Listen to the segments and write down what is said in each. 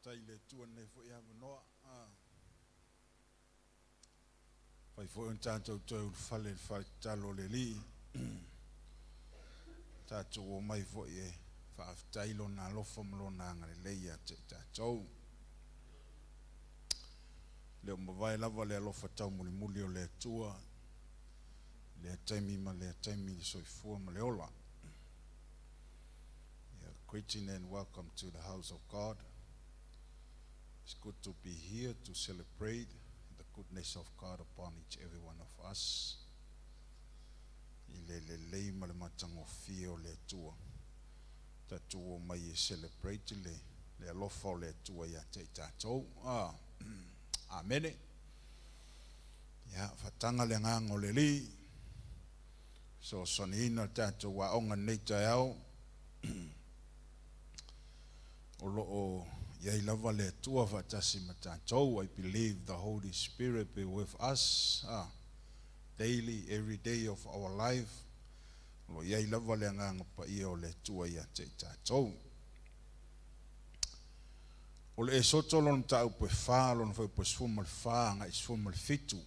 Faafetai i le Atua i lenei foi avanoa. Fai foi o tatou toe ulufale i le faletatalo o le Alii. Tatou omai foi e faafetai lona alofa ma lona agalelei ia te i tatou. Le o mavae lava le alofa taumulimuli o le Atua, lea taimi ma lea taimi le soifua ma le ola. Yeah, greeting and welcome to the house of God. It's good to be here to celebrate the goodness of God upon each every one of us. I le lelei ma le matagofie o le Atua. Tatou omai e celebrate le alofa o le Atua ia te i tatou. Amene. Ia, faataga le agaga o le Alii. Fesoasoaniina le tatou aoga nei taeao. O loo iai lava le Atua faatasi ma tatou. I believe the Holy Spirit be with us daily, every day of our life. O lo iai lava le agaga paia o le Atua ia te i tatou. O le Esoto lona mataupu e 4, lona fuaiupu e 14 agai 17.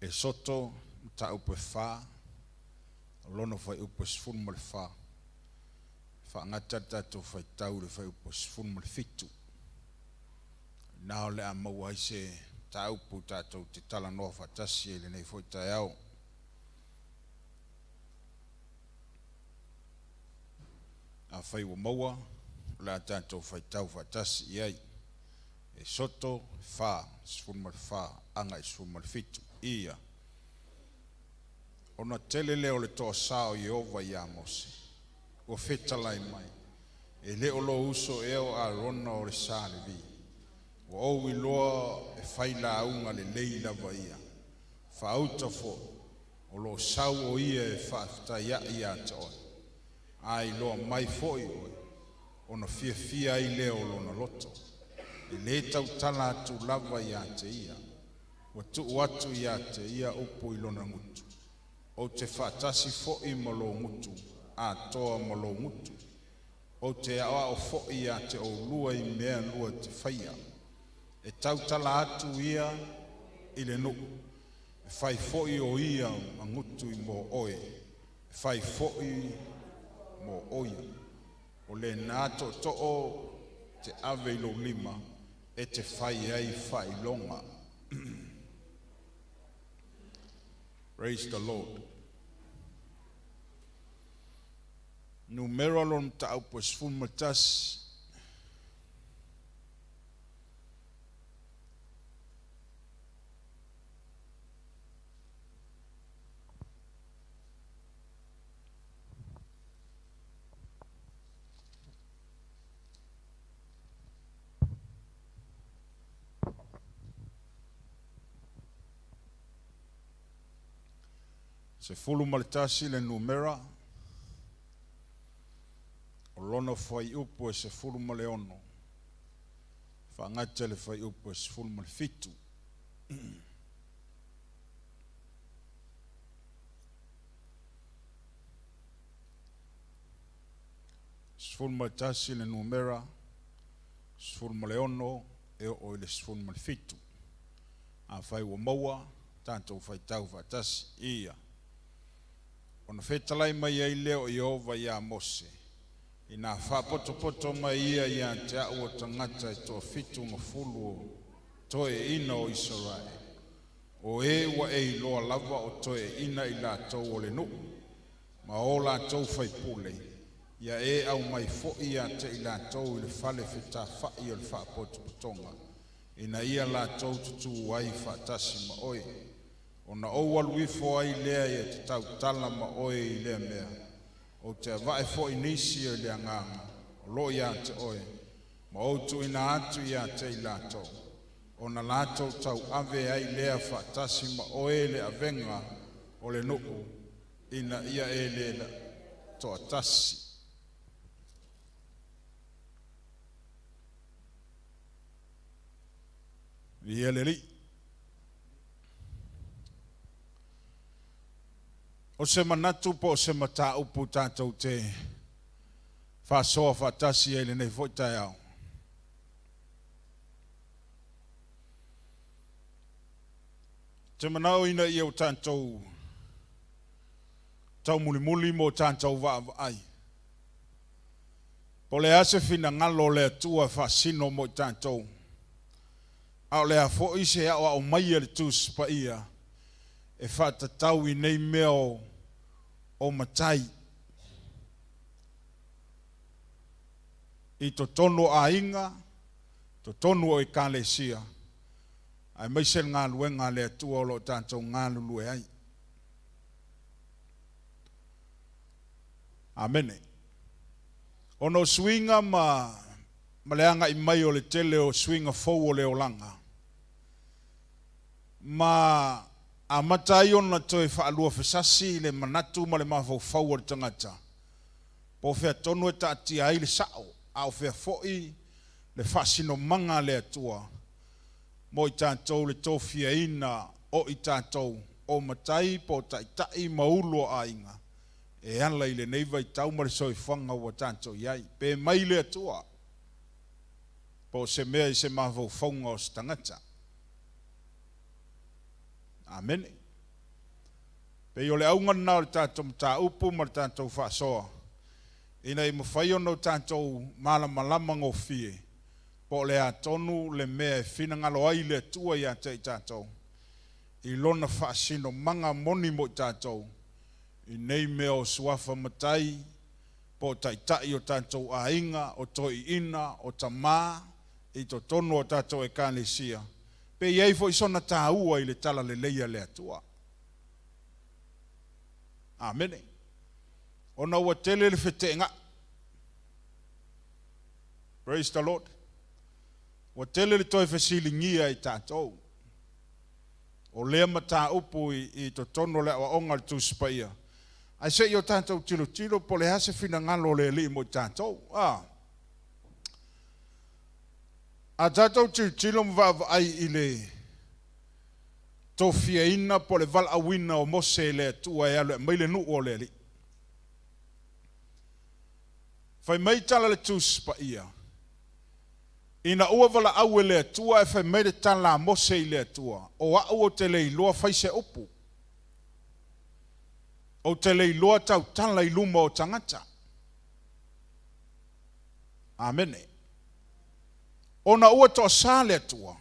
Esoto mataupu e 4, lona fuaiupu e 14. Faagata le tatou faitau le fuaiupu 17. Na o le a maua ai se mataupu tatou te talanoa faatasi ai lenei foi taeao. Afai ua maua, o le a tatou faitau faatasi i ai. Esoto 4, 14 agai 17. Ia. Ona tele lea o le toasā o Ieova ia Mose, ua fetalai mai, e le o lou uso ea o Arona o le sa Levi. Ua ou iloa e fai lauga lelei lava ia. Faauta foi, o lo sau o ia e faafetai ia te oe. A iloa mai foi oe, ona fiafia ai lea o lona loto. E le tautala atu lava ia te ia. Ua tuu atu ia te ia upu i lona gutu. Ou te faatasi foi ma lou gutu, atoa ma lou gutu. Ou te aoao foi ia te oulua i mea lua te faia. E tautala atu ia i le nuu, e fai foi o ia ma gutu i mo oe, e fai foi mo oia. O le nā tootoo te ave i lou lima, e te fai ai faailoga. Praise the Lord. Numera lona mataupu e 11. 11 le numera, o lona fuaiupu e 16, faagata le fuaiupu e 17. 11 le numera, 16 e oo i le 17. Afai ua maua, tatou faitau faatasi ia. Ona fetalai mai ai lea o Ieova ia Mose, ina faapotopoto mai ia ia te au o tagata e 70 o toeaiina o Isaraele. O e ua e iloa lava o toeaiina i latou o le nuu, ma o latou faipule, ia e aumai foi ia te i latou i le fale fetafai o le faapotopotoga, ina ia latou tutū ai faatasi ma oe. Ona ou alu ifo ai lea e te tautala ma oe i lea mea. Ou te avae foi nisi o le agaga o loo ia te oe, ma ou tuuina atu ia te i latou. Ona latou tauave ai lea faatasi ma oe le avega o le nuu Ina ia e le toatasi. Ia le Alii. O se manatu po o se mataupu tatou te faasoa faatasi ai i lenei foi taeao. Ou te manao ina ia o tatou taumulimuli mo tatou vaavaai. Po o le a se finagalo o le Atua e faasino mo i tatou. A o le a foi se aoao mai a le Tusi Paia e faatatau i nei mea o matai. I totonu o aiga, totonu o ekalesia, aemaise le galuega a le Atua o lo o tatou galulue ai. Amene. Ona o suiga ma le agai mai o le tele o suiga fou o le olaga, ma amata ai ona toe faaluafesasi le manatu ma le mafaufau o le tagata, po o fea tonu e taatia ai le sao, a o fea foi le faasinomaga a le Atua mo i tatou le tofiaina o i tatou o matai po o taitai ma ulu o aiga e ala i lenei vaitau ma le soifuaga ua tatou i ai. Pe mai le Atua po o se mea i se mafaufauga o se tagata. Amene. Pei o le auga lena o le tatou mataupu ma le tatou faasoa, ina ia mafai ona o tatou malamalama gofie, po o le a tonu le mea e finagalo ai le Atua ia te i tatou, i lona faasinomaga moni mo i tatou, i nei mea o suafa matai, po o taitai o tatou aiga, o toeaiina, o tamā, i totonu o tatou ekalesia, pe i ai foi sona tāua i le talalelei a le Atua. Amene. Ona ua tele le feteenai. Praise the Lord. Ua tele le toe fesiligia i tatou. O lea mataupu i totonu o le aoaoga o le Tusi Paia. Ae se i o tatou tilotilo po o le a se finagalo o le Alii mo i tatou. A tatou tilotilo ma vaavaai i le tofiaina po o le valaauina o Mose e le Atua e alu e aumai le nuu o le Alii. Fai mai tala le Tusi Paia, ina ua valaau e le Atua e fai mai le tala a Mose i le Atua, o au ou te le iloa fai se upu. Ou te le iloa tautala i luma o tagata. Amene. Ona ua toasā le Atua.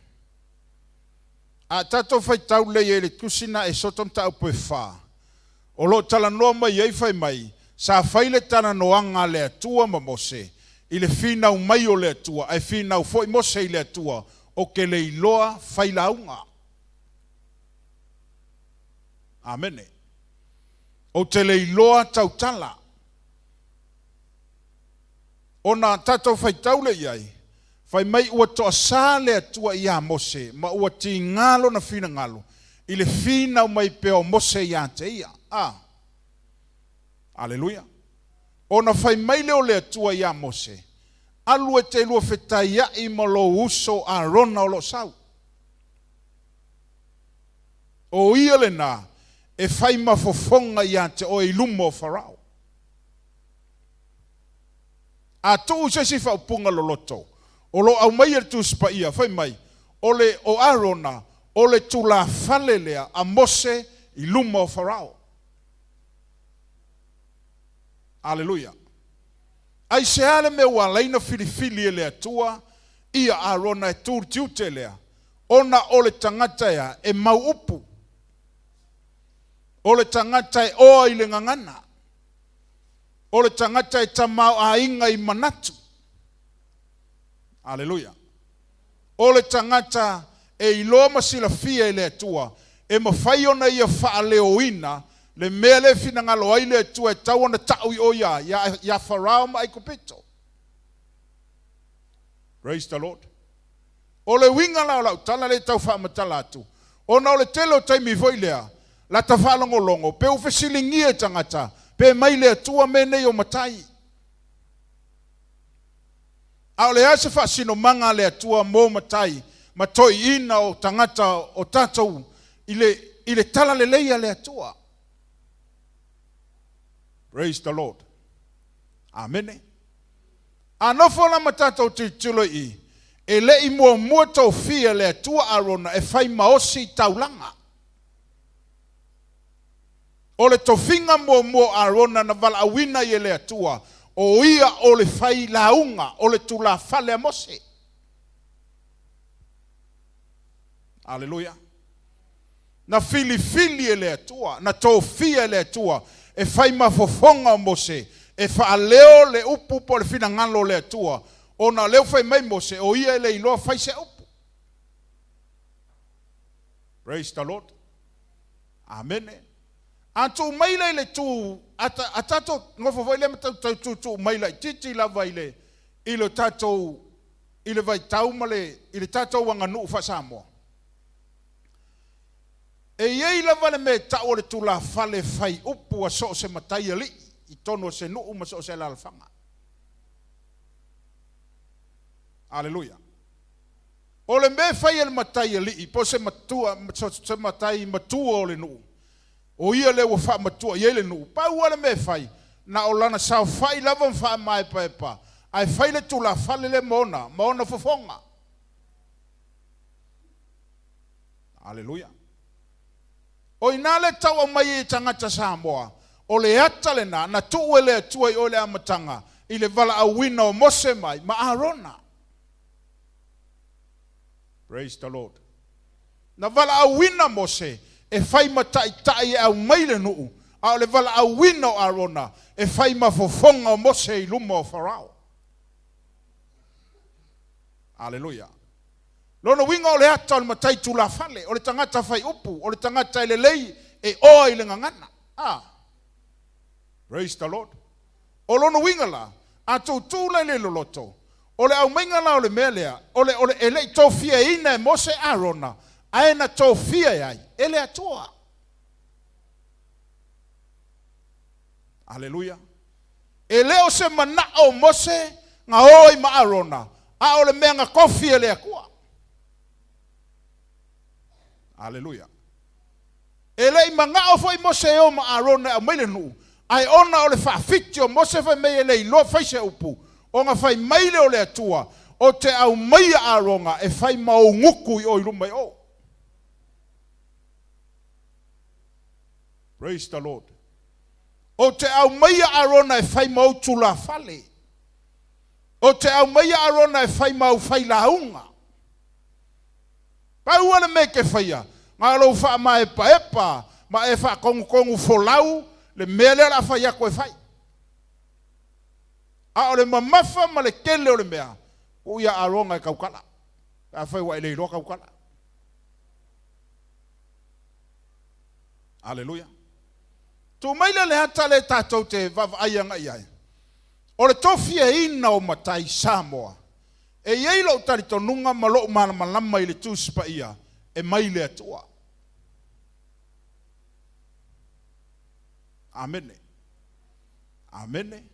A tatou faitau lelei ai i le tusi na Esoto mataupu e 4, o lo o talanoa mai ai fai mai, sa fai le talanoaga a le Atua ma Mose i le finau mai o le Atua, ae finau foi Mose i le Atua, o ke le iloa fai lauga. Amene. Ou te le iloa tautala. Ona tatou faitau le i ai, fai mai ua toasā le Atua ia Mose, ma ua tigā lona finagalo, i le finau mai pea o Mose ia te ia. Aleluia. Ona fai mai lea o le Atua ia Mose, alu e te lua fetaiai ma lou uso Arona o lo o sau. O ia lena e fai mafofoga ia te oe i luma o Farao. A tuu se isi faaupuga loloto, o lo aumai e le Tusi Paia, fai mai, o le o Arona, o le tulafale lea a Mose i luma o Farao. Aleluia. Ai se ale mea ua ala ai ona filifili e le Atua ia Arona e tu i le tiute lea, ona o le tagata ea e mau upu. O le tagata e oa i le gagana. O le tagata e tamaoaiga i manatu. Aleluia. O le tagata e iloa ma silafia e le Atua, e mafai ona ia faaleoina le mea le finagalo ai le Atua e tau ona ta'u i o ia Farao ma Aikupito. Praise the Lord. O le uiga la o lau tala le tau faamatala atu, ona o le tele o taimi foi lea, Lata faalogologo, pe ua fesiligia e tagata, pe mai le Atua mea nei o matai. A o le a se faasinomaga a le Atua mo matai ma toeaiina o tagata o tatou i le, i le talalelei a le Atua? Praise the Lord. Amene. A nofo la ma tatou tilotilo i i, e le i muamua tofia e le Atua Arona e fai maosi i taulaga. O le tofiga muamua o Arona na valaauina ai e le Atua, o ia o le fai lauga o le tulafale a Mose. Aleluia. Na filifili e le Atua, na tofia e le Atua e fai ma fofoga o Mose, e faaleo le upu po o le finagalo o le Atua, ona o lea ua fai mai Mose, o ia e le iloa fai se upu. Praise the Lord. Amene. A tuu mai lea i le itu, a, ta, a tatou nofo foi lea ma tau, tau tuutuu mai laitiiti lava i le, i le tatou, i le vaitau ma le, i le tatou aganuu faa-Samoa. E i ai lava le mea e tau o le tulafale fai upu a so o se matai alii i totonu o se nuu ma so o se alaalafaga. Aleluia. O le mea e fai e le matai alii po o se matua, se matai matua o le nuu, o ia lea ua faamatua i ai le nuu, pau lava le mea e fai, na o lana saofai lava ma faamaepaepa, ae fai le tulafale lea ma ona, ma ona fofoga. Aleluia. O i ina le tau aumai ai e tagata Samoa, o le ata lena na tuu e le Atua i o i le amataga, i le valaauina o Mose mai ma Arona. Praise the Lord. Na valaauina Mose e fai ma taitai e aumai le nuu, a o le valaauina o Arona e fai ma fofoga o Mose i luma o Farao. Aleluia. Lona uiga o le ata o le matai tulafale, o le tagata fai upu, o le tagata e lelei e oa i le gagana. Ah. Praise the Lord. O lona uiga la, a tuutuu la i le loloto, o le aumaiga la o le mea lea, o le, o le, e le i tofiaina e Mose Arona, ae na tofia e ai? E le Atua. Aleluia. E le o se manao o Mose na o ai ma Arona, a o le mea na tofi e le Atua. Aleluia. E le i manao foi Mose e o ma Arona e aumai le nuu, ae ona o le faafiti o Mose fai mai e le iloa fai se upu, ona fai mai lea o le Atua, Ou te aumaia Arona e fai ma ou gutu i o i luma i o. Praise the Lord. Ou te aumaia Arona e fai ma ou tulafale. Ou te aumaia Arona e fai ma au failauga. Pau lava le mea e te faia, na o lou faamaepaepa ma e faatonutonu folau le mea lea o le a fai atu e fai. A o le mamafa ma le tele o le mea, tuu ia Arona e tautala, pe afai ua e le iloa tautala. Aleluia. Tuu mai lea le ata lea tatou te vaavaai agai i ai. O le tofiaina o matai Samoa. E i ai lou talitonuga ma lou malamalama i le Tusi Paia e mai le Atua. Amene. Amene.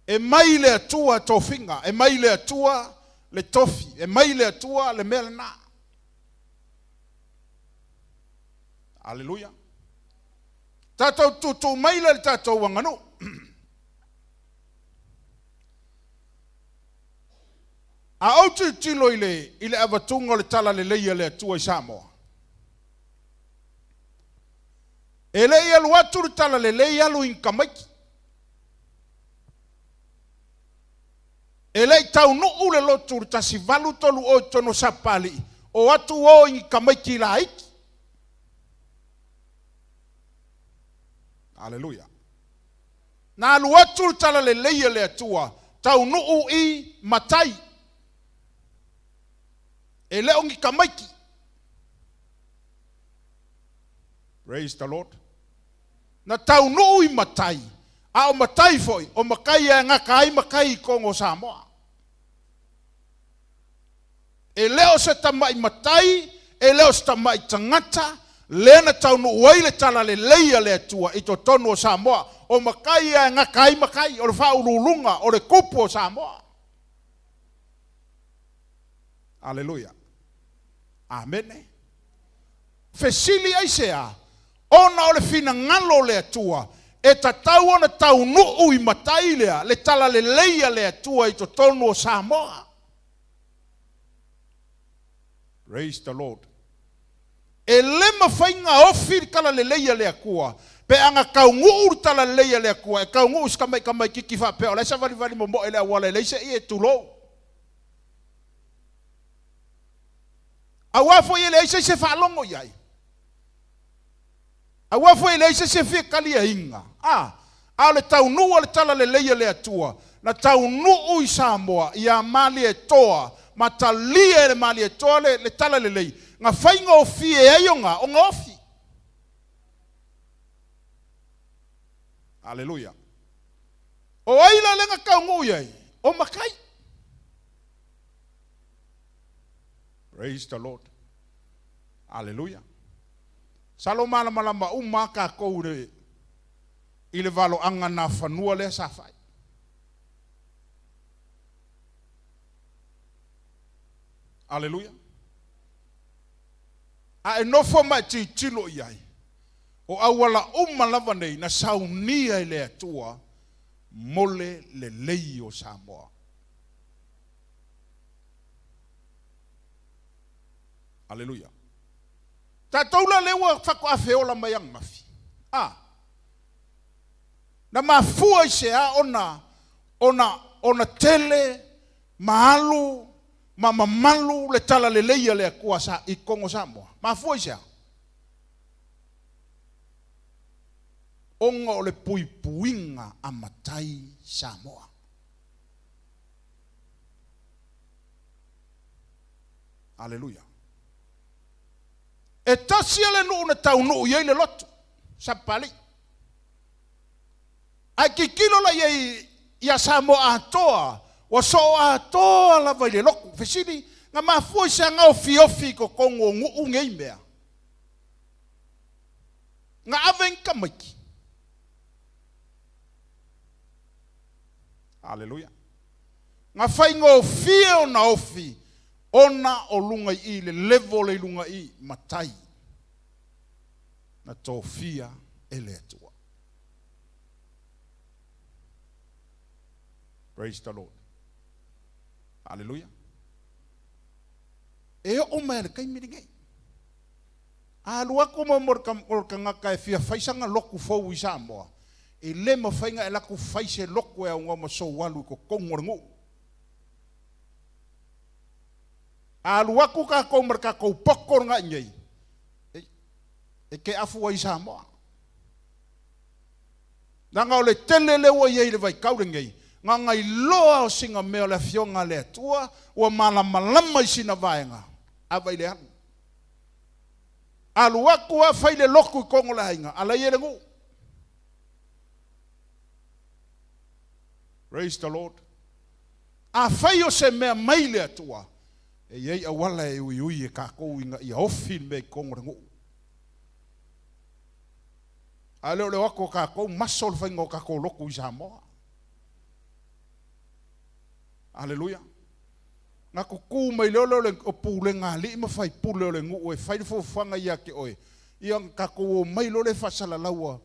E mai le Atua tofiga, e mai le Atua le tofi, e mai le Atua le mea lena. Aleluia. Tatou tuutuu mai lea i le tatou aganuu. A ou tilotilo i le, i le avatuga o le talalelei a le Atua i Samoa, e le i alu atu le talalelei alu i ni tamaiti. E le i taunuu le lotu i le 1830 i totonu o Sapapalii, o atu o i ni tamaiti laiti. Aleluia. Na alu atu le talalelei a le Atua, taunuu i matai. E le o ni tamaiti. Praise the Lord. Na taunuu i matai, a o matai foi, o matai e gata ai matai i totonu o Samoa. E le o se tamai matai, e le o se tamai tagata, lea na taunuu ai le talalelei a le Atua i totonu o Samoa. O matai ia e gata ai matai, o le faauluuluga, o le tupu o Samoa. Aleluia. Amene. Fesili aisea? Ona o le finagalo o le Atua e tatau ona taunuu i matai lea le talalelei a le Atua i totonu o Samoa. Praise the Lord. E le mafai ona ofi le talalelei a le Atua pe a na taunuu le talalelei a le Atua e taunuu i se tamaitamaititi faapea o la e savalivali momoe i le auala e leai se ie tulou. Aua foi e leai se isi e faalogo i ai. Aua foi e leai se isi e fia taliaina. A, a o le taunuu a le talalelei a le Atua, na taunuu i Samoa ia Malietoa, ma talia e le Malietoa le, le talalelei, na faigofie ai ona, ona ofi. Aleluia. O ai la lea na taunuu i ai? O matai. Praise the Lord. Aleluia. Masalo malamalama uma lava tatou i le, i le valoaga nafanua lea sa fai. Aleluia. A e nofo ma e tilotilo i ai, o auala uma lava nei na saunia e le Atua mo le lelei o Samoa. Aleluia. Tatou la lea ua faatoa feola mai ananafi, a, na mafua i se a ona, ona, ona tele ma alu ma mamalu le talalelei a le Atua sa, i totonu o Samoa? Mafua i se a? Ona o le puipuiga a matai Samoa. Aleluia. E tasi lava le nuu na taunuu i ai le lotu, Sapapalii. Ae tilotilo la i ai ia Samoa atoa, ua soo atoa lava i le lotu. Fesili, na mafua i se aga ofiofi i totonu o nuu nei mea? Na ave ni tamaiti. Aleluia. Na faigofie ona ofi ona o luga i i le level e i luga i matai na tofia e le Atua. Praise the Lord. Aleluia. E oo mai i le taimi lenei. A alu atu mo mo le tagata e fia fai sana lotu fou i Samoa, e le mafai ona e alu atu fai se lotu e aunoa ma sou alu i totonu o le nuu. A alu atu tatou ma le tatou poto lena i inei, e te afu ai i Samoa. Leaga o le tele lea ua i ai i le vaitau lenei, na ona iloa o sina mea o le Afioga a le Atua ua malamalama i sina vaega, ava i le alu. Alu atu lava fai le lotu i totonu o le aiga, ala i e le nuu. Praise the Lord. Afai o se mea mai le Atua, e i ai auala e uiui e tatou ina ia ofi le mea i totonu o le nuu. A le o le o atu o tatou maso le faiga o tatou lotu i Samoa. Aleluia. Na tutu mai lea o le pulega a alii ma faipule o le nuu e fai le fuafuaga ia te oe, ia ona tatou omai loa lea e faasalalaua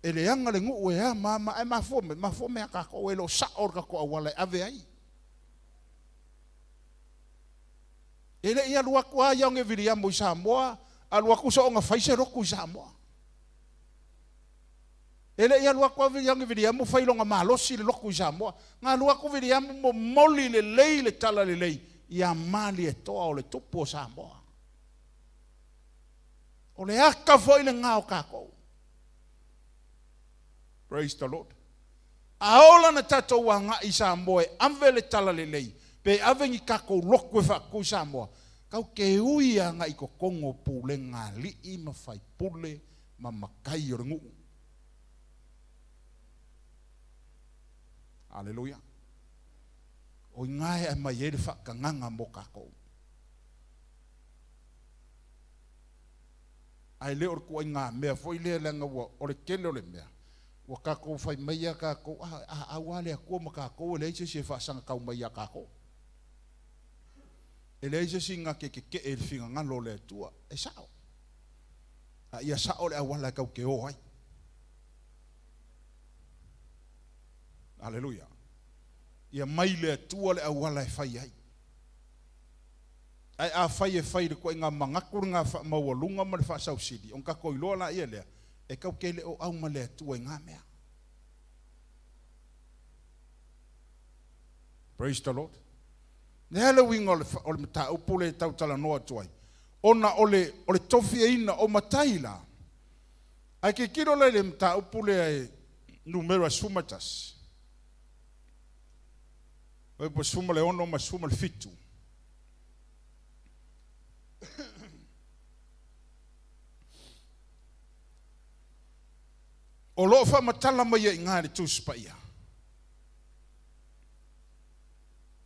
e leaga le nuu e a ma a ma a, ae mafua mai, mafua mai ia tatou e le o sao le tatou auala e ave ai. E le i alu atu lava Ioane Viliamo i Samoa, alu atu soona fai se lotu i Samoa. E le i alu atu lava Ioane Viliamo fai lona malosi le lotu i Samoa. Na alu atu Viliamo momoli lelei le talalelei ia Malietoa o le tupu o Samoa. O le aka foi lena o tatou. Praise the Lord. A ola na tatou agai i Samoa e ave le talalelei, pe ave ni tatou lotu e faatutu i Samoa, tatou te ui agai i totonu o pulega alii ma faipule ma matai o le nuu. Aleluia. O i ina e aumai ai le faatagaga mo tatou. Ae le o le ituaiga mea foi lea leaga ua o le tele o le mea ua tatou fai mai a tatou, a a au lava le Atua ma tatou e leai se isi e faasagatau mai ia tatou. E leai se isi na te tetee i le finagalo o le Atua. E sao. A ia sao le auala e tatou te o ai. Aleluia. Ia mai le Atua le auala e fai ai. Ae afai e fai i le ituaiga manatu lena faamaualuga ma le faasausili, ona tatou iloa laia lea, e tatou te le o au ma le Atua i na mea. Praise the Lord. O le a le uiga o le mataupu lea e tau talanoa atu ai? Ona o le, o le tofiaina o matai la. Ae tilotilo la i le mataupu lea e numera 11. Fuaiupu 16 ma le 17. O lo o faamatala mai ai i ina i le Tusi Paia,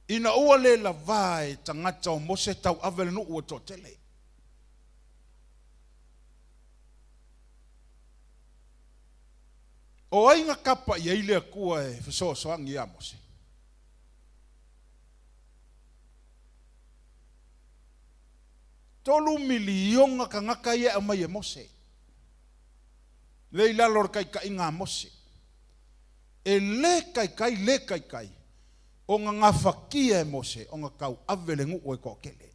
ina ua le lavā e tagata o Mose tauave le nuu ua toatele. O ai na tapa i ai le Atua e fesoasoani ia Mose? 3 miliona tagata ia e aumai e Mose. Le i lalo o le taitaiga a Mose. E le taitai, le taitai, ona gafatia e Mose ona tauave le nuu e toatele.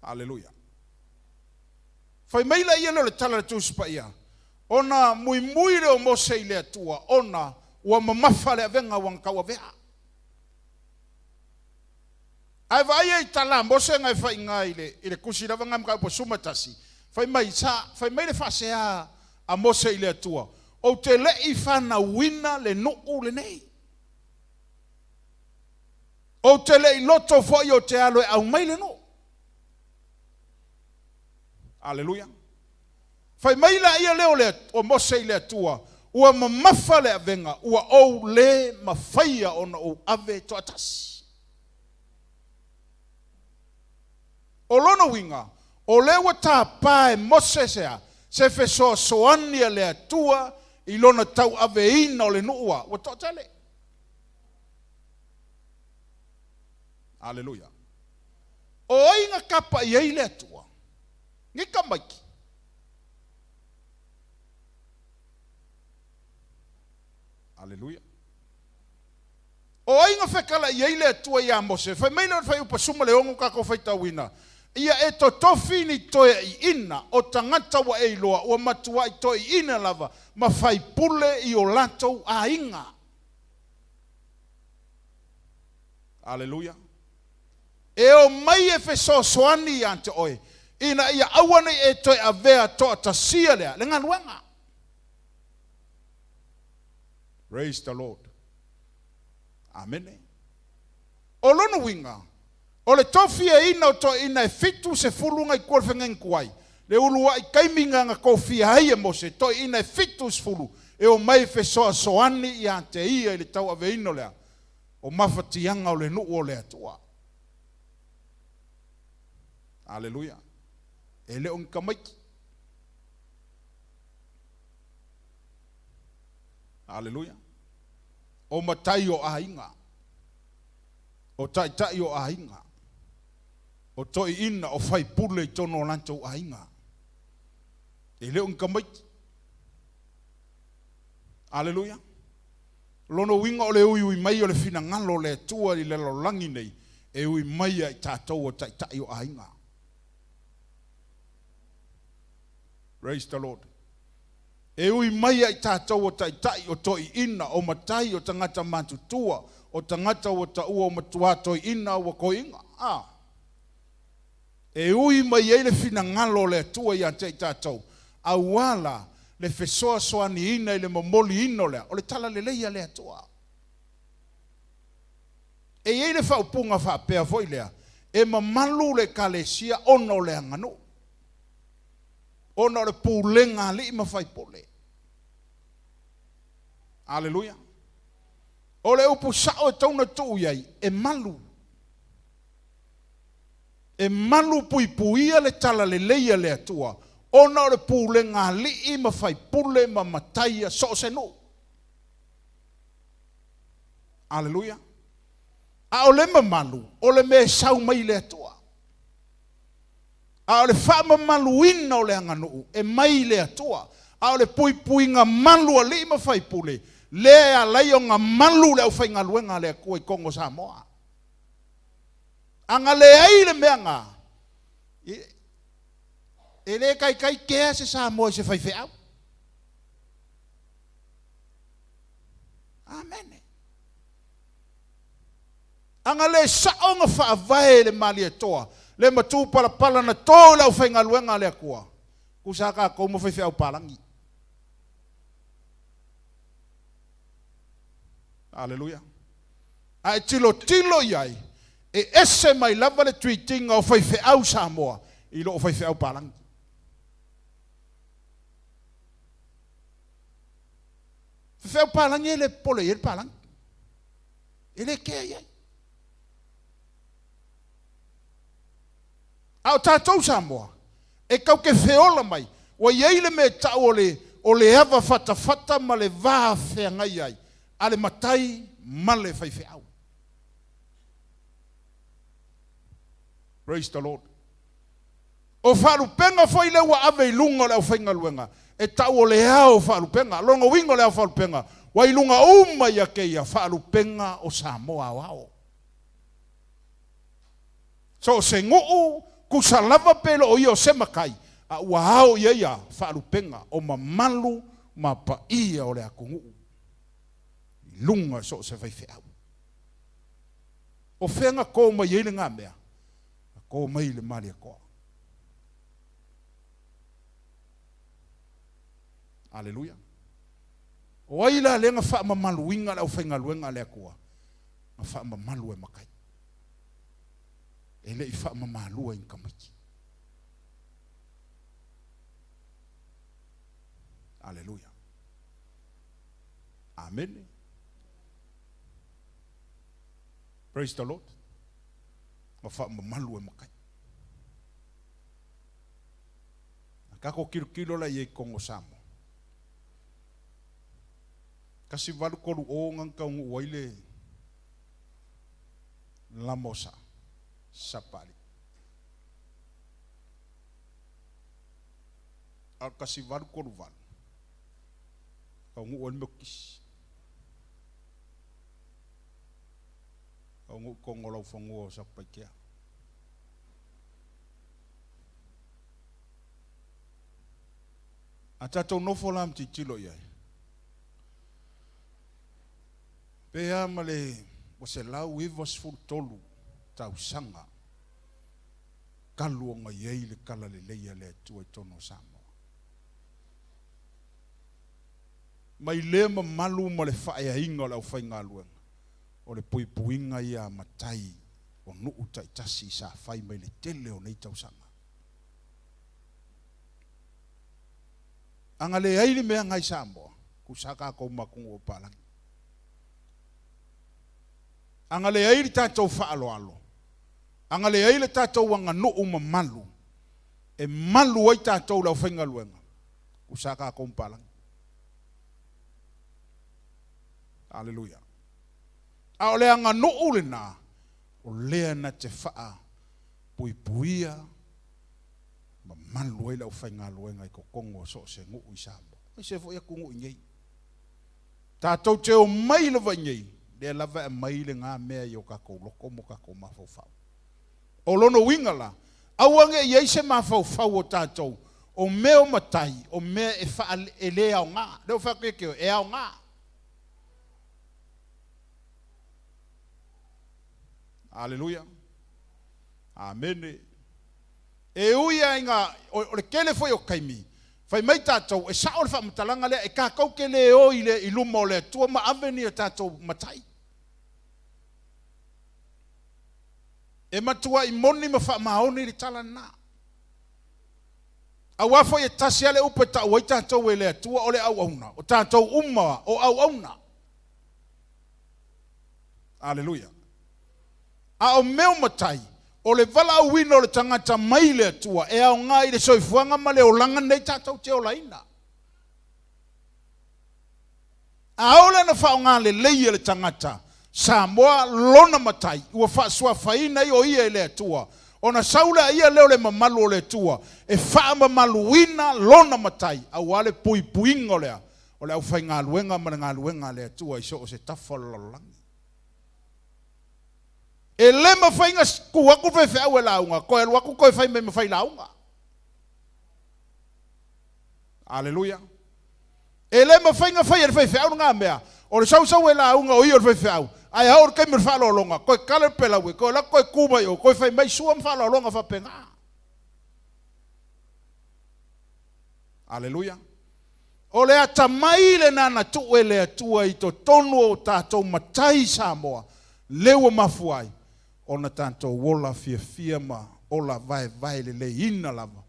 Aleluia. Fai mai la ia lea o le tala a le Tusi Paia, ona muimui lea o Mose i le Atua, ona ua mamafa le avega ua na tauavea. Ae vaai ai i tala a Mose na e faiga i le tusi lava na mataupu 11, fai mai, sa, fai mai le faasea a Mose i le Atua, ou te le i fanauina le nuu lenei. Ou te le i loto foi o te alo e aumai le nuu. Aleluia. Fai mai la ia lea o, le, o Mose i le Atua, ua mamafa le avega, ua ou le mafaia ona ou ave toatasi. O lona uiga, o lea ua tapā e Mose sea, se fesoasoani a le Atua i lona tauaveina o le nuu a, ua toatele. Aleluia. O ai na tapa i ai le Atua? Ni tamaiti. Aleluia. O ai na fetalai ai le Atua ia Mose? Fai mai le o le fuaiupu 16 tatou faitauina. Ia e totofi ni toeaiina o tagata ua e iloa ua matuai toeaiina lava ma faipule i o latou aiga. Aleluia. E o mai e fesoasoani ia te oe, ina ia aua nei e toe avea toatasia lea, le galuega. Praise the Lord. Amene. O lona uiga, o le tofiaina o toeaiina e 70 nai tua o le feagaiga tuai, le uluai taimi na tofia ai e Mose, toeaiina e 70 e o mai fesoasoani ia te ia i le tauaveina o lea, o mafatiaga o le nuu o le Atua. Aleluia. E le o ni tamaiti. Aleluia. O matai o aiga. O taitai o aiga. O toeaiina o faipule i totonu o latou aiga. E le o ni tamaiti. Aleluia. Lona uiga o le uiui mai o le finagalo o le Atua i le lalolagi nei, e ui mai ai tatou o taitai o aiga. Praise the Lord. E ui mai ai tatou o taitai o toeaiina, o matai, o tagata matutua, o tagata ua taua o matua toeaina ua toeaiina. Ah. E ui mai ai le finagalo o le Atua ia te i tatou, auala le fesoasoaniina i le momoliina o lea, o le tala lelei a le Atua. E i ai le faaupuga faapea foi lea, e mamalu le ekalesia ona o le aganuu. Ona o le pulega a alii ma faipule. Aleluia. O le upu sao e tauna tuu i ai, e malu. E malu puipuia le talalelei a le Atua ona o le pulega a alii ma faipule ma matai a so o se nuu. Aleluia. A o le mamalu, o le mea e sau mai i le Atua. A o le faamamaluina o le aganuu, e mai i le Atua. A o le puipuiga malu a alii ma faipule, lea e ala ai ona malu le aufaigaluega a le Atua i totonu o Samoa. A na leai le mea lena, e le taitai kea se Samoa i se faifeau. Amene. A na le sao ona faavae e le Malietoa le matupalapala na to i le aufaigaluega a le Atua, tusa lava tatou ma faifeau palagi. Aleluia. A e tilotilo i ai, e ese mai lava le treat ina o faifeau Samoa i lo faifeau palagi. Faifeau palagi e le popole i ai le palagi. E le kea i ai. A o tatou Samoa, e tatou te feola mai, ua i ai le mea e tau o le, o le ava fatafata ma le va feagai ai a le matai ma le faifeau. Praise the Lord. O faalupega foi lea ua ave i luga o le aufaigaluega, e tau o le ao o faalupega. Lona uiga o le ao o faalupega, ua i luga uma ia keia faalupega o Samoa aoao. So o se nuu, tusa lava pe le o ia o se matai, a ua ao i ai ia faalupega o mamalu ma paia o le atunuu i luga so o se faifeau. O fea na to mai ai lena mea? Na to mai i le Malietoa. Aleluia. O ai la lea na faamamaluina le aufaigaluega a le Atua? Na faamamalu e matai. E le i faamamalua i ni tamaiti. Aleluia. Amene. Praise the Lord. Na faamamalu e matai. A tatou tilotilo la i ai i totonu o Samoa. 1830 na taunuu ai le lama o Sa, Sapali. A o le 1838, taunuu ai le Metotisi. Taunuu i totonu o laufanua o Satupaitea. A tatou nofo la ma tilotilo i ai, pe a ma le ua 193 tausaga talu ona i ai le talalelei a le Atua i totonu o Samoa. Mai lea mamalu ma le faaeaina o le aufaigaluega, o le puipuiga ia a matai o nuu taitasi sa fai mai le tele o nei tausaga. A na leai le mea na i Samoa, tusa tatou ma atunuu o palagi. A na leai le tatou faaaloalo, a na leai le tatou aganuu mamalu e malu ai tatou le aufaigaluega, tusa tatou ma palagi. Aleluia. A o le aganuu lena, o lea na te faapuipuia ma malu ai le aufaigaluega i totonu o so o se nuu i Samoa, aemaise foi atunuu i nei. Tatou te omai lava i nei, lea lava e aumai lena mea i o tatou loto ma o tatou mafaufau. O lona uiga la, aua ne i i ai se mafaufau o tatou, o mea o matai, o mea e faa, e le aoga. Lea ua fai atu ia te oe, e aoga. Aleluia. Amene. E ui lava ina, o le tele foi o taimi, fai mai tatou, e sao le faamatalaga lea, e tatou te le o i le, i luma o le Atua ma ave ni a tatou matai. E matuai moni ma faamaoni le tala lena. Aua foi e tasi lava le upu e tau ai tatou e le Atua, o le auauna. O tatou uma o auauna. Aleluia. A o mea o matai, O le valaauina o le tagata mai le Atua e aoga i le soifuaga ma le olaga lenei tatou te olaina. Aole na faaaoga lelei e le tagata Samoa lona matai ua faasuafaina ai o ia e le Atua, ona sau lea lea o le mamalu o le Atua e faamamaluina lona matai aua le puipuiga o lea o le aufaigaluega ma le galuega a le Atua i so o se tafa o le lalolagi. E le mafai ona tu atu le faifeau e lauga, toe alu atu toe fai mai ma failauga. Aleluia. E le mafai ona fai e le faifeau lena mea, o le sausau e lauga o ia o le faifeau, ae a oo i le taimi o le faaaloaloga, toe tala le pelaue, toe alu atu toe tu mai o, toe fai mai sua ma faaaloaloga faapena. Aleluia. O le atamai lena na tuu e le Atua i totonu o tatou matai Samoa, lea ua mafua ai ona tatou ola fiafia ma ola vaevae leleiina lava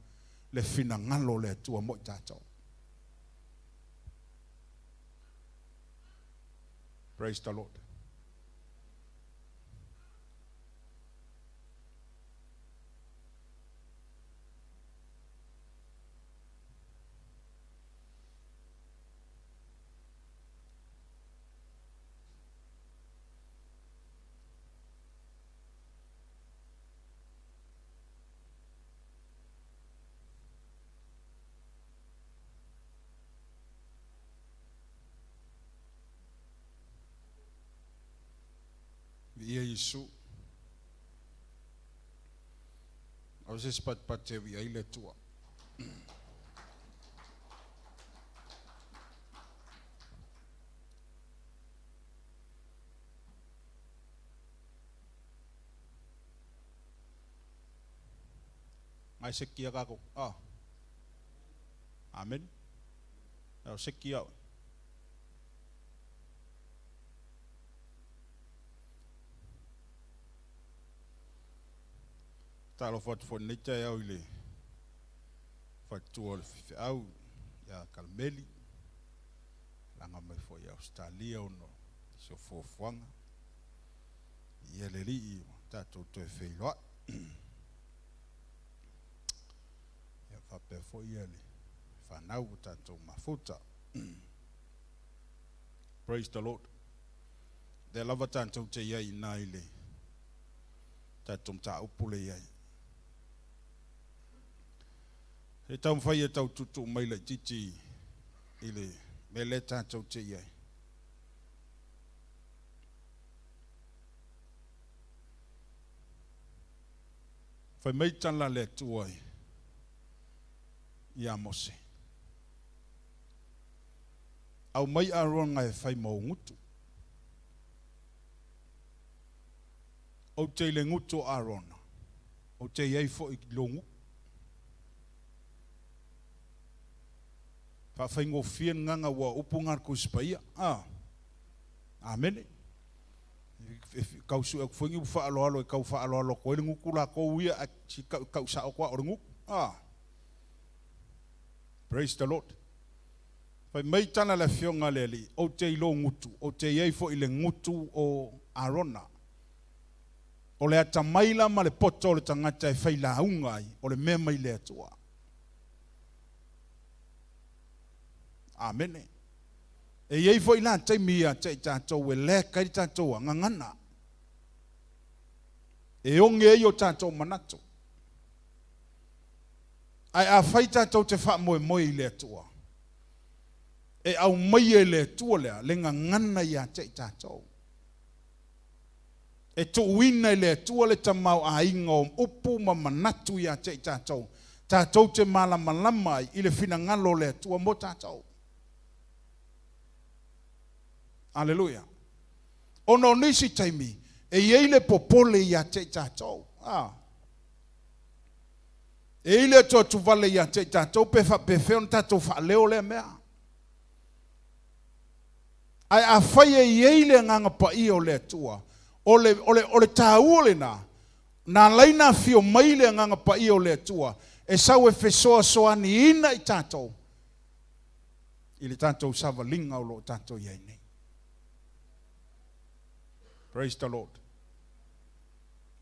le finagalo o le Atua mo i tatou. Praise the Lord. Viia Iesu. Ao se isi patipati e viia ai le Atua. Ngai seki ia kako. Ah. Amen. Au seki au. Talofa atu foi lenei taeao i le faletua o le faifeau ia Kalemeli, laga mai foi i Ausetalia ona o si o fuafuaga. Ia le Alii ua tatou toe feiloai. Ia faapea foi ia le fanau ua tatou mafuta. Praise the Lord. Lea lava tatou te i ai ina i le tatou mataupu lea i ai. E taumafai e tau tuutuu mai laitiiti i le mea lea tatou te i ai. Fai mai tala a le Atua ia Mose, Aumai Arona e fai ma ou gutu. Ou te i le gutu o Arona, ou te i ai foi i lou gutu. Faafaigofie le gaga ua upu na a le Tusi Paia. Ah. Amene. Tau sue atu foi ni upu faaaloalo e tau faaaloalo atu ai le gutu latou ia ae si tau sao atu lava o le gutu. Ah. Praise the Lord. Fai mai tala a le Afioga a le Alii, Ou te i lou gutu, ou te i ai foi i le gutu o Arona. O le atamai la ma le poto o le tagata e failauga ai, o le mea mai le Atua. Amene. E i ai foi la taimi ia te i tatou e lack ai le tatou gagana, e oge ai o tatou manatu. Ae afai tatou te faamoemoe i le Atua, e aumaia e le Atua lea le gagana ia te i tatou. E tuuina e le Atua le tamaoaiga o upu ma manatu ia te i tatou, tatou te malamalama ai i le finagalo o le Atua mo tatou. Aleluia. Ona o nisi taimi, e i ai le popole ia te i tatou. Ah. E i ai le atuatuvale ia te i tatou pe faapefea ona tatou faaleo lea mea. Ae afai e i ai le Agaga Paia o le Atua, o le, o le, o le taua lena, na ala ai ona afio mai le Agaga Paia o le Atua e sau e fesoasoaniina i tatou i le tatou savaliga o lo o tatou i ai nei. Praise the Lord.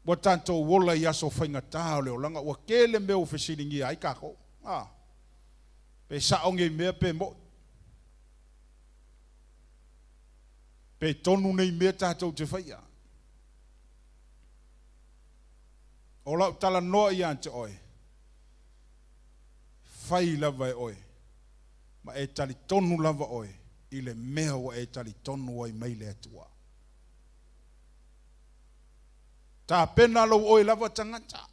Ua tatou ola i aso faigata o le olaga, ua tele mea ua fesiligia ai tatou. A, pe sa'o nei mea pe mo'i. Pe tonu nei mea tatou te faia. O lau talanoa ia te oe, fai lava e oe, ma e talitonu lava oe i le mea ua e talitonu ai mai le Atua. Tapena lou oe lava tagata.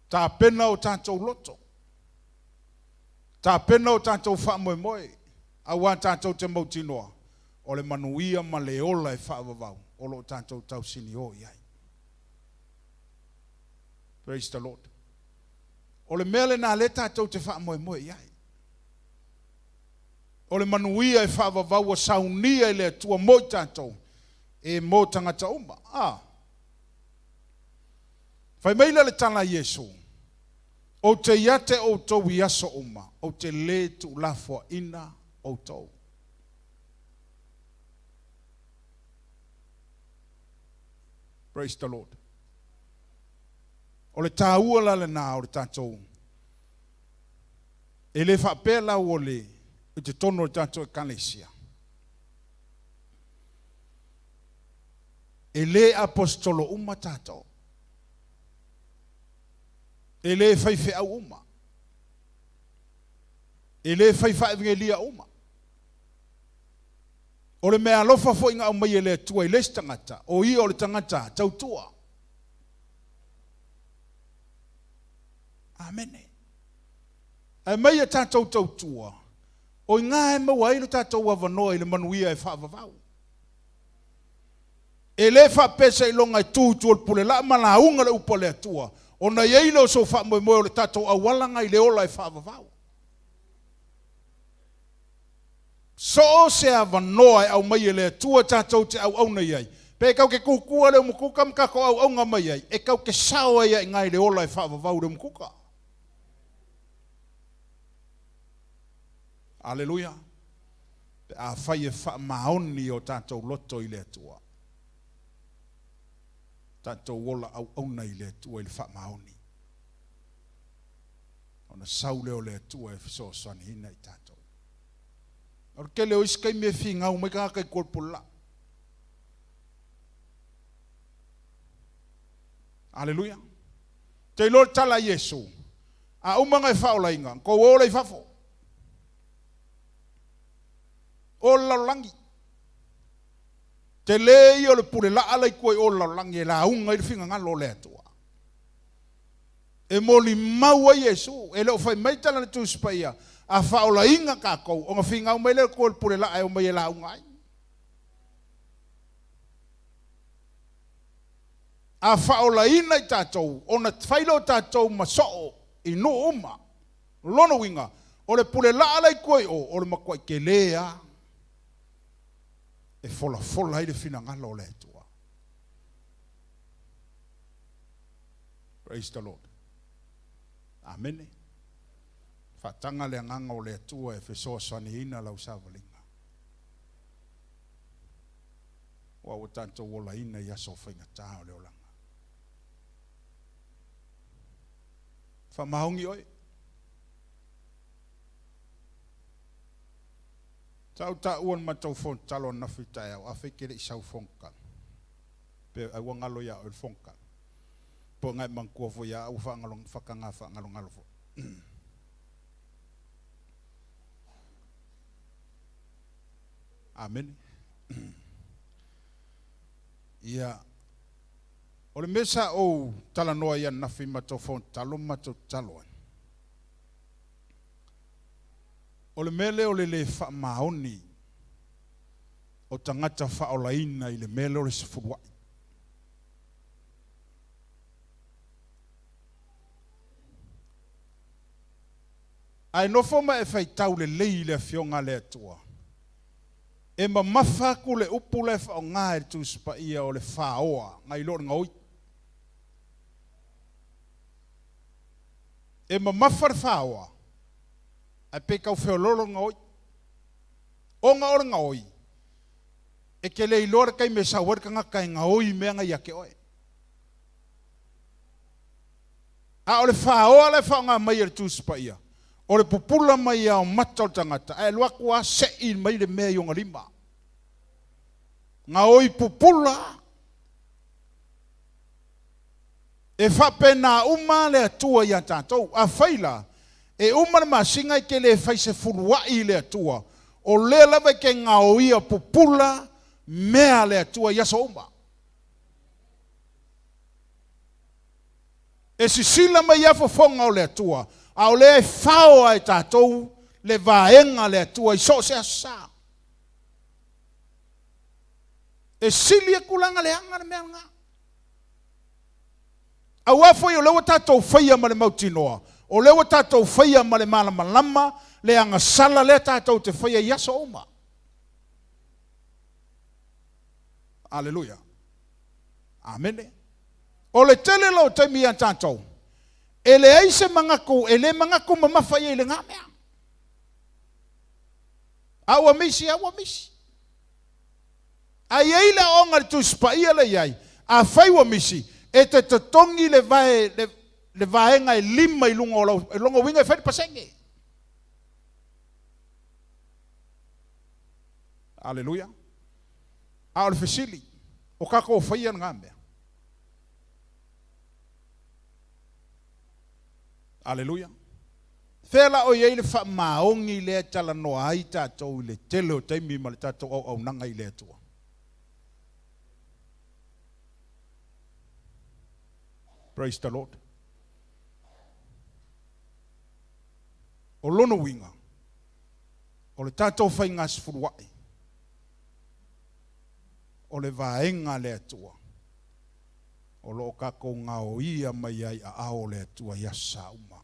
Tapena o tatou loto. Tapena o tatou faamoemoe. Auā tatou te mautinoa, o le manuia ma le ola e faavavau o lo o tatou tausiniō i ai. Praise the Lord. O le mea lena lea tatou te faamoemoe i ai. O le manuia e faavavau ua saunia e le Atua mo i tatou, e mo tagata uma. A. Fai mai lea o le tala a Iesu, Ou te ia te outou i aso uma, ou te lē tuulafoaina outou. Praise the Lord. O le taua la lena o le tatou, e le faapea la ua le i totonu o le tatou Ekalesia. E le aposetolo uma tatou. E le faifeau uma. E le fai faaevagelia uma. O le meaalofa foi na aumai e le Atua i le isi tagata, o ia o le tagata tautua. Amene. Ae mai a tatou tautua, o i ina e maua ai lo tatou avanoa i le manuia e faavavau. E le faapea seiloga e tu i tua o le pule laa ma lauga le upu a le Atua, ona i ai lea o sou faamoemoe o le tatou auala na i le ola e faavavau. So o se avanoa e aumai e le Atua tatou te auauna i ai, pe kau ke kukua le umukuka ma tatou auauna mai ai, e kau te sao ai i ina i le ola e faavavau le umukuka. Aleluia. Pe afai e faamaoni o tatou loto i le Atua. Tatou ola auauna i le Atua i le faamaoni. Ona sau lea o le Atua e fesoasoaniina i tatou. O le tele o isi taimi e finau mai tagata i tua o le pule laa. Aleluia. Te iloa le tala a Iesu, a uma ona e faaolaina, na tou o lea i fafo. O le lalolagi. Tele ia o le pule laa la i tua i o le lalolagi e lauga ai le finagalo o le Atua. E molimau ai Iesu, e le o fai mai tala a le Tusi Paia, a faaolaina tatou, ona finau mai lea o tua o le pule laa e omai e lauga ai. A faaolaina i tatou, ona fai lea o tatou ma soo i nuu uma. O lona uiga, o le pule laa la i tua i o, o le matuai tele lava e folafola ai le finagalo o le Atua. Praise the Lord. Amene. Faataga le agaga o le Atua e fesoasoaniina lau savaliga. Aua ua tatou olaina i aso faigata o le olaga. Faamaoni oe. Sa ou taua i le matou fono tatalo ananafi i le taeao, afai e te le i sau i le fono tatalo, pe ai ua galo ia oe le fono tatalo. Po o na e manatua foi ia au ua faataga faagalogalo foi. Amene. Ia, o le mea sa ou talanoa ai ananafi i matou fono tatalo ma matou tatalo ai, o le mea lea o le le faamaoni o tagata faaolaina i le mea lea o le sefuluai. Ae nofo ma e faitau lelei i le Afioga a le Atua, e mamafa atu le upu la e faaaoga e le Tusi Paia o le faoa nai lo le gaoi. E mamafa le faoa, ae pei tau feoloolo le gaoi. Ona o le gaoi, E te le iloa le taimi e sau ai le tagata e gaoi mea na ia te oe. A o le faoa la e faaaoga mai e le Tusi Paia, o le pupula mai lava o mata o le tagata, ae alu atu lava sei mai le mea i ona lima. Gaoi pupula. E faapena uma le Atua ia tatou. Afai la, e uma le masina e te le fai sefuluai i le Atua, o lea lava e te gaoia pupula mea a le Atua i aso uma. E sisila mai lava fofoga o le Atua, a o lea e faoa e tatou le vaega a le Atua i so o se aso sa. E sili atu la ona leaga le mea lena. Aua foi o lea ua tatou faia ma le mautinoa, o lea ua tatou faia ma le malamalama le agasala lea tatou te faia i aso uma. Aleluia. Amene. O le tele la o taimi ia tatou, e leai se manatu, e le manatu mamafa i ai i lena mea. A ua misi, a ua misi. A i ai le aoga i le Tusi Paia lea e i ai, afai ua misi, e te totogi le vae, le, le vaega e lima i luga o lau, o lona uiga e fai le pasene. Aleluia. A o le fesili, o tatou faia lena mea? Aleluia. Fea la o i ai le faamaoni lea e talanoa ai tatou i le tele o taimi ma le tatou auaunaga i le Atua? Praise the Lord. O lona uiga, o le tatou faiga sefuluai, o le vaega a le Atua o lo o tatou gaoia mai ai aao o le Atua i aso sa uma,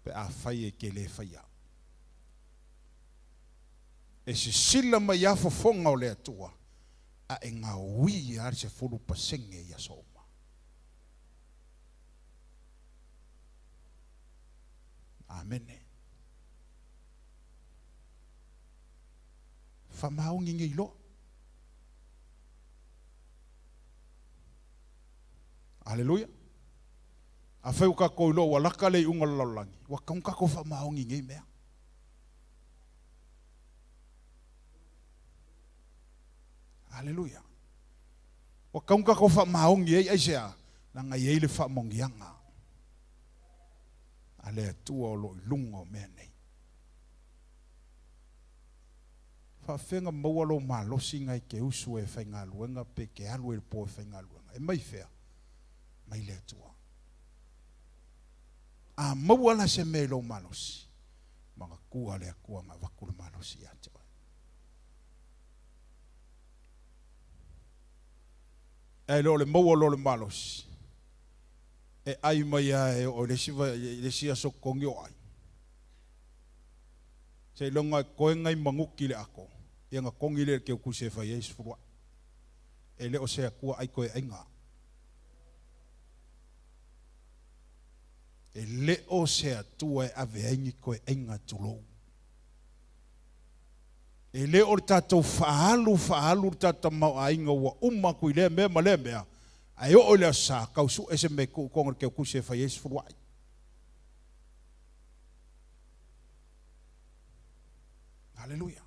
pe afai e te le faia. E sisila mai lava fofoga o le Atua, a e gaoia lava le 10% i aso uma. Amene. Faamaoni nei loa. Aleluia. Afai ua tatou iloa ua laka le iuga o le lalolagi, ua tatau ona tatou faamaoni i nei mea. Aleluia. Ua tatau ona tatou faamaoni ai, aisea? Leaga e i ai le faamaoniaga a le Atua o lo o i luga o mea nei. Faafefea ona maua lou malosi na e te usu ai e faigaluega pe te alu ai i le po e faigaluega? E mai fea? Mai le Atua. A maua la se mea i lou malosi, manatua le Atua na avatu le malosi ia te oe. Ae le o le maua loa o le malosi, e ai mai lava e oo i le isi aso totogi o ai. Seiloga e toe nai manuti le ato, ia ona togi lea i le teutusi e fai ai sefuluai. E le o se Atua ai toe aiga. E le o se Atua e ave ai ni toe aiga tulou. E le o le tatou faaalu faaalu le tatou tamaoaiga ua uma atu i lea mea ma lea mea, ae oo i le Aso Sa, tau sue se mea e tuu i totonu o le teutusi e fai ai sefuluai. Aleluia.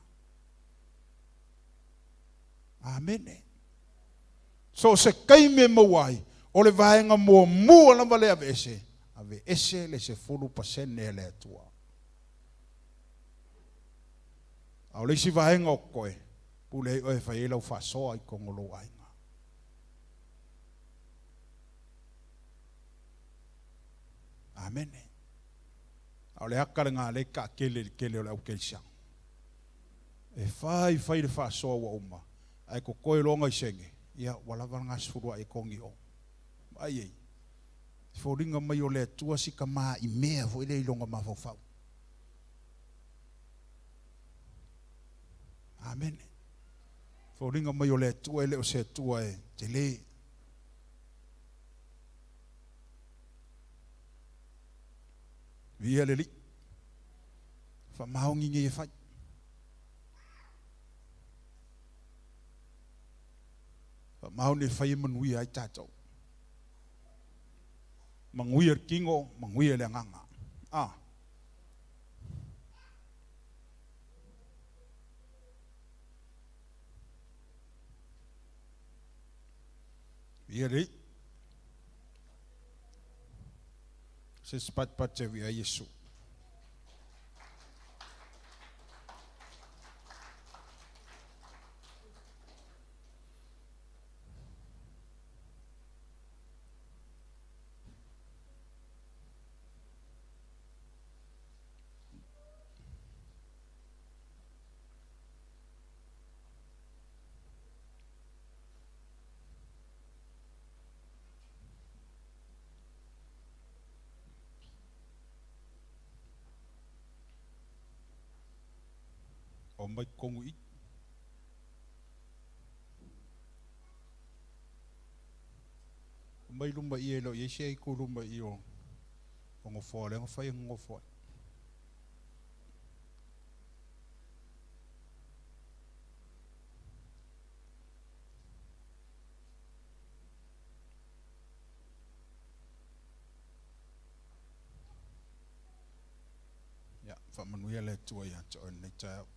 Amene. So o se taimi e maua ai, o le vaega muamua lava lea aveese, aveese le 10% a le Atua. A o le isi vaega o totoe, pule ai oe e fai ai lau faasoa i totonu o lou aiga. Amene. A o le aka lena lea e taatele i le tele o le au kerisiano. E fai fai le faasoa ua uma, ae totoe loa nai sene, ia ua lava lena sefuluai e togi o. Vaai ai, e foliga mai o le Atua si tama i mea foi lea i lona mafaufau. Amene. Foliga mai o le Atua e le o se Atua e tele. Viia le Alii. Faamaoni nei e fai. Faamaoni e fai e manuia ai tatou. Manuia le tino, manuia le agaga. Ah. Ia lei. Se se pat te via Yesu. O mai kongu i. O mai luma i e lo i se i ku luma i o o ngofo le ngofo i ngofo. Ia, faamanuia le Atua ia te oe i lenei taeao.